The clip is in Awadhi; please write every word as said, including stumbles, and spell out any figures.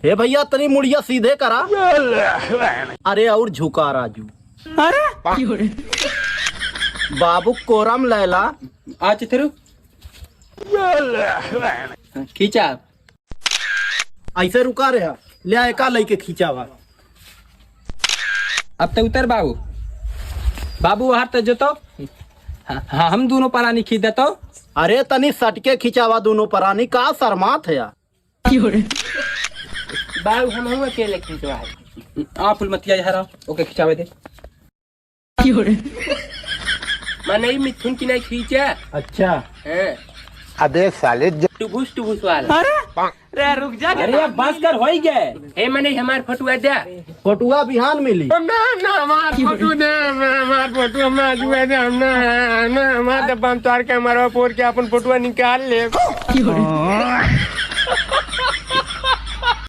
ए भैया, तनी मुड़िया सीधे करा। अरे और झुका राजू। अरे बाबू कोरम लैला। आ चिथरू। खींचा। ऐसे रुका रहा, ले एका लइके खींचावा। अब तो उतर बाबू। बाबू, हर तो जो तो। हाँ, हाँ, हम दोनों परानी खींच देतो। अरे तनी सटके खींचावा दोनों परानी, का शर्मात है यार? बाबू, हम हूँ अकेले खींचवा है। आ फुलमतिया यहाँ रहो, ओके खींचावे दे। मने ई मिथुन की नहीं खींचा। अच्छा। हाँ। अबे साले ज- टुभुस टुभुस वाला। अरे, रे रुक जा। अरे अब बस कर, होई गए। ए मने हमार फोटुआ दे। फोटुआ बिहान मिली। ना, ना, हमार फोटो दे, हमार फोटो, हमार जुआ दे, हम ना, ना, हमार तो बम तार के हमारा पोर के अपन फोटुआ निकाल ले।